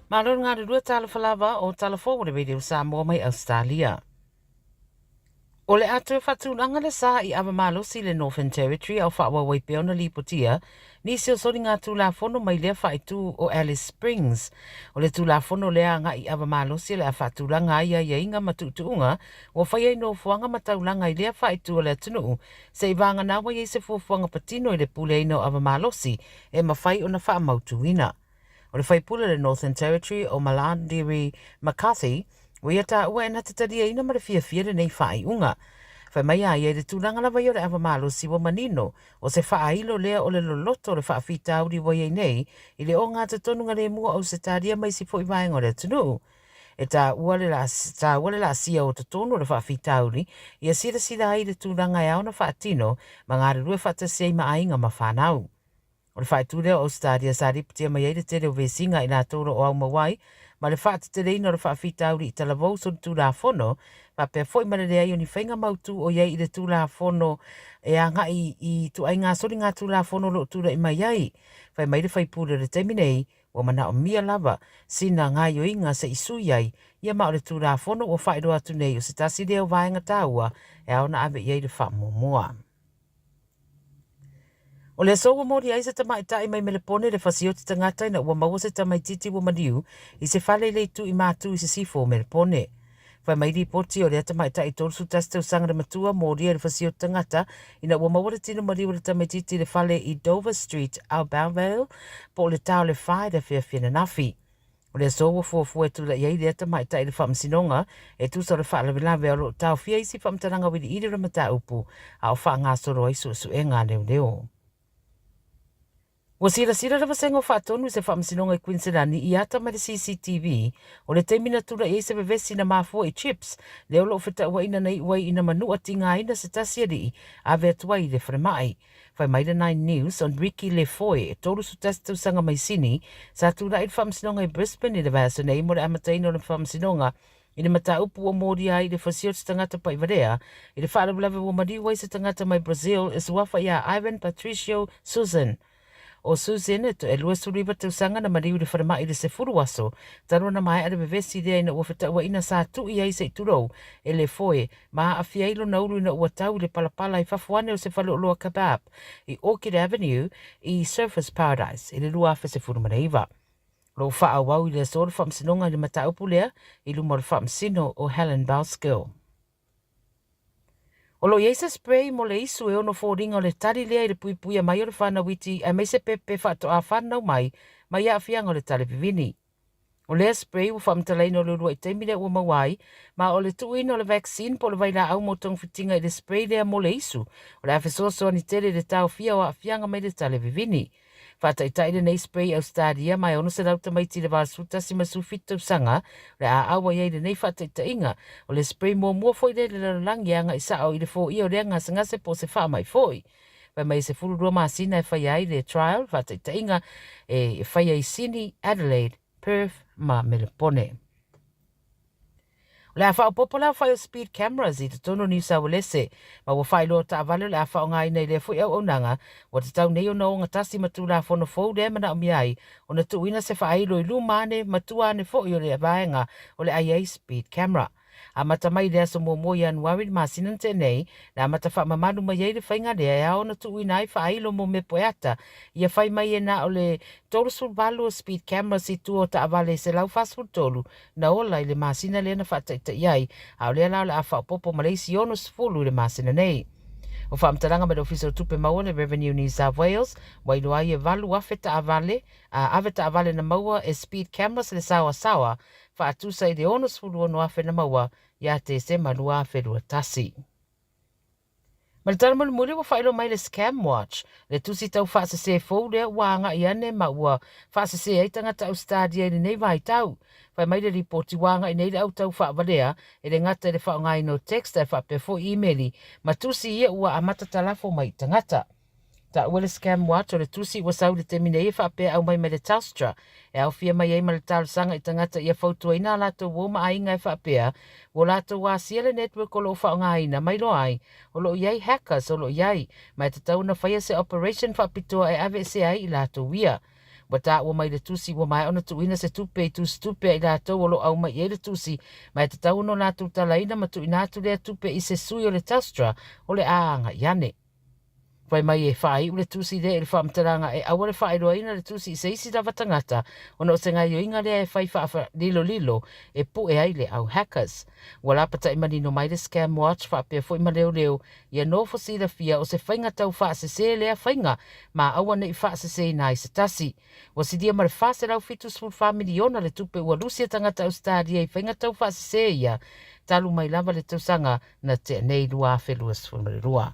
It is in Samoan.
Malo le galulue talofa lava o tala fou o le Radio Samoa mai Australia. O le a toe faatulaga le sa i ava malosi i le Northern Territory a o faaauau ai pea ona lipotia nisi o soligatulafono mai lea faaitu o Alice Springs. O le Tulafono lea agai i ava malosi o le a faatulaga ai aiaiga ma tuutuuga ua fai ai nofoaga ma taulaga i lea faaitu o le atunuu se'i vagana ua i ai se fuafuaga patino i le puleaina o ava malosi e mafai ona faamautuina. O le faipule o le Northern Territory o Malarndirri McCarthy, ua ia taua e na te taliaina ma le fiafia lenei faaiuga. Fai mai a ia i le tulaga lava ia o le ava malosi ua manino, o se faailo lea o le loloto o le faafitauli ua i ai nei i le ogatotonu galemu o Ausetalia ma isi foi vaega o le atunuu. E taua le taua le laasia o totonu o le faafitauli ia silasila ai i le tulaga e ao ona faatino ma galulue faatasi ai ma aiga ma fanau. O le faaitu lea o Ausetalia sa lipotia mai ai le tele o vesiga i latou o lo o aumau ai ma le faateteleina o le faafitauli i talavou solitulafono faapea foi ma le leai o ni faiga mautū o i ai i le Tulafono e agai i ituaiga soligatulafono o lo o tulai mai ai. Fai mai le faipule o le taimi nei, ua manaomia lava sina gaoioiga se i sui ai ia ma o le Tulafono ua faailoa atu nei o se tasi lea o vaega taua e ao ona ave i ai le faamuamua. O le aso ua moli ai se tamaitai mai Melepone le fasioti tagata ina ua maua se tamaitiiti ua maliu i se fale i le itu i Matu i sisifo o Melepone. Fai mai lipoti o lea tamaitai 31 tausaga le matua molia i le fasioti tagata ina ua maua le tino maliu o le tamaitiiti i le fale i Dover Street, Albanvale, po o le ta o le 4 i le afiafi ananafi. O le aso ua fuafua e tulai ai lea tamaitai i le faamasinoga e tusa o le faalavelave o lo o taofia isi faamatalaga auiliili o le mataupu a o faagasolo ai suesuega a leoleo. Ua silasila le Vasega o Faatonu i se faamasinoga i Kuiniselani i ata mai le CCTV o le taimi na tulai ai se vevesi na mafua i chips lea o lo o fetauaiina na iu ai ina manua tigaina se tasi alii ave atu ai i le falemai. Fai mai le Nine News, o Ricky Lefoy, e 31 tausaga mai Sini, sa tulai i le faamasinoga i Brisbane i le vaiaso nei mo le amataina o le faamasinoga i le mataupu ua molia ai le fasia o se tagata paivalea i le faalavelave ua maliu ai se tagata mai Brazil e suafa iā Ivan Patricio Susan. O Susan, e 29 tausaga na maliu i le falemai i le 10 aso talu ona maea le vevesi lea ina ua fetauaiina sa tui ai se i tulou e Lefoe ma aafia ai lona ulu ina ua tau i le palapala i fafo ane o se faleoloa kebab i Orchid Avenue i Surfers Paradise i le 2019. O lo o faaauau i le aso le faamasinoga i le mataupu lea i luma o le faamasino o Helen Bowskill. O lo o i ai se spray mo le isu e ono foliga o le tali lea i le puipuia mai o le whanau iti aemaise pepe faatoa whanau mai mai aafiaga o le tale vivini. O lea spray ua faamatalaina o le uluai taimi lea ua maua ai, ma o le tuuina o le vaccine po o le vailaau mo togafitiga i le spray lea mo le isu, o le a fesoasoani tele i le taofia o aafiaga mai le tale vivini. Faataitai lenei spray i Ausetalia ma e 600 tamaiti i le 81 ma le 17 tausaga o le a auai ai lenei faataitaiga. O le spray muamua foi lea i le lalolagi e agai sao i le foia o lea gasegase po o se faamai foi. Fai mai e 12 masina e faia ai le trial, faataitaiga, e faia i Sydney, Adelaide, Perth ma Melepone. O le a faaopoopo le aofai o speed cameras i totonu o Niu Sauelese, ma ua faailoa taavale o le a faaaogaina i lea foi auaunaga, ua tatau nei ona ogatasi ma Tulafono fou lea e manaomia ai ona tuuina se faailo i luma ane ma tua ane foi o le vaega o le a i ai speed camera. Amata mai i le aso muamua o Ianuari i le masina na tea nei, na amata faamamalu mai ai le faiga lea e ao ona tuuina ai faailo mo mea poeata ia fai mai e na o le 38 o speed cameras i tua o taavale 143 na ola i le masina lea na faataitai ai, a o lea la o le a faaopoopo ma le isi 60 i le masina nei. O faamatalaga mai le Ofisa o Tupe Maua le Revenue New South Wales, ua iloa ai e 8,000 taavale, a ave taavale na maua e speed cameras le saoasaoa faatusa i le 66,000 na maua ia Tesema 2021. Ma le tala mulimuli ua faailoa mai le Scam Watch, le tusi tau faasese fou lea ua agai ane ma ua faasese ai tagata Ausetalia i lenei vaitau. Fai mai le lipoti ua agai nei le au tau faavalea e le gata i le faaaogaina o text ae faapea foi imeli ma tusi ia ua amata talafo mai i tagata. Taua le Scam Watch o le tusi ua sau i le taimi nei e faapea aumai mai le Telstra e aofia mai ai ma le talosaga i tagata ia fautuaina a latou uo ma aiga e faapea ua latou asia le network o lo o faaaogaina ma iloa ai o lo o i ai hackers o lo o i ai ma e tatau ona faia se operation faapitoa e aveesea ai i latou ia. Ua taua mai i le tusi ua maea ona tuuina se tupe i tusitupe a i latou o lo o aumai i ai le tusi, ma e tatau ona latou talaina ma tuuina atu lea tupe i se sui o le Telstra o le a agai ane. Fai mai e faaiu le tusi lea i le faamatalaga e aua le faailoaina le tusi i se isi lava tagata ona o se gaoioiga lea e fai faalilolilo e pue ai le au hackers. Ua lapatai manino mai le Scam Watch faapea foi ma leoleo ia nofo silafia o se faiga tau faasese lea faiga ma aua ne i faaseseina ai se tasi. Ua silia ma le $474 miliona le tupe ua lusi e tagata Ausetalia i faiga tau faasese ia talu mai lava le tausaga na tea nei 2022.